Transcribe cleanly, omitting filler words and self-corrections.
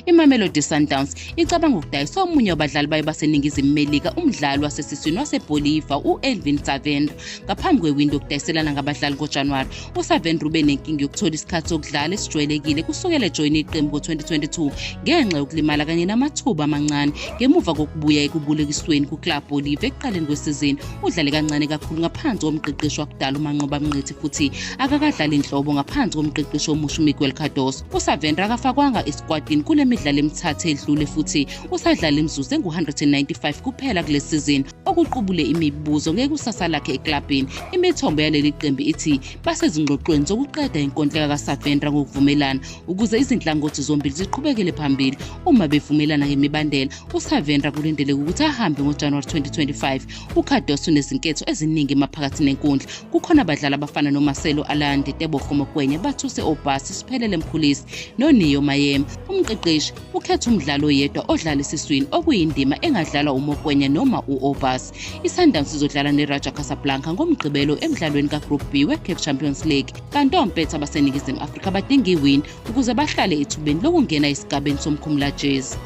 IMamelodi Sundowns icabanga ukudayisa omunye wabadlali bayo baseNingizimu Melika, umdlali wasesiswini waseBolivar u-Elvin Saavedra, ngaphambi kwewindo yokudayiselana ngabadlali ngoJanuwari. USaavedra ube nenkinga yokuthola isikhathi sokudlala esijwayelekile kusukela ejoyine iqembu ngo-2022 ngenxa yokulimala kanye namathuba amancane. Ngemuva kokubuya ekubolekisweni kuClub Bolivia ekuqaleni kwesizini, udlale kancane kakhulu ngaphansi komqeqeshi wakudala uManqoba Mngqithi futhi akakadlali nhlobo ngaphansi komqeqeshi omusha uMiguel Cardoso. USaavedra akafakwanga esikwatini kule midlalo emithathu edlule futhi usadlala imizuzu engu-195 kuphela kule sizini, okuqubule imibuzo ngekusasa lakhe eklabhini. Imithombo yaleli qembu ithi basezingxoxweni zokuqeda inkontileka kaSaavedra ngokuvumelana ukuze izinhlangothi zombili ziqhubekele phambili. Uma bevumelana ngemibandela, uSaavedra kulindeleke ukuthi ahambe ngoJanuwari 2025. UCardoso unezinketho eziningi maphakathi nenkundla. Kukhona abadlali abafana noMarcelo Allende, Tebogo Mokoena, Bathusi Aubaas, Siphelele Mkhulise noNeo Maema. Umqeqeshi ukhetha umdlali oyedwa odlala esiswini, okuyindima engadlalwa uMokoena noma u-Aubaas. ISundowns izodlala neRaja Casablanca ngoMgqibelo emdlalweni kaGroup B weCAF Champions League. Kanti ompetha baseNingizimu Afrika badinga iwin ukuze bahlale ethubeni lokungena esigabeni somkhumulajezi.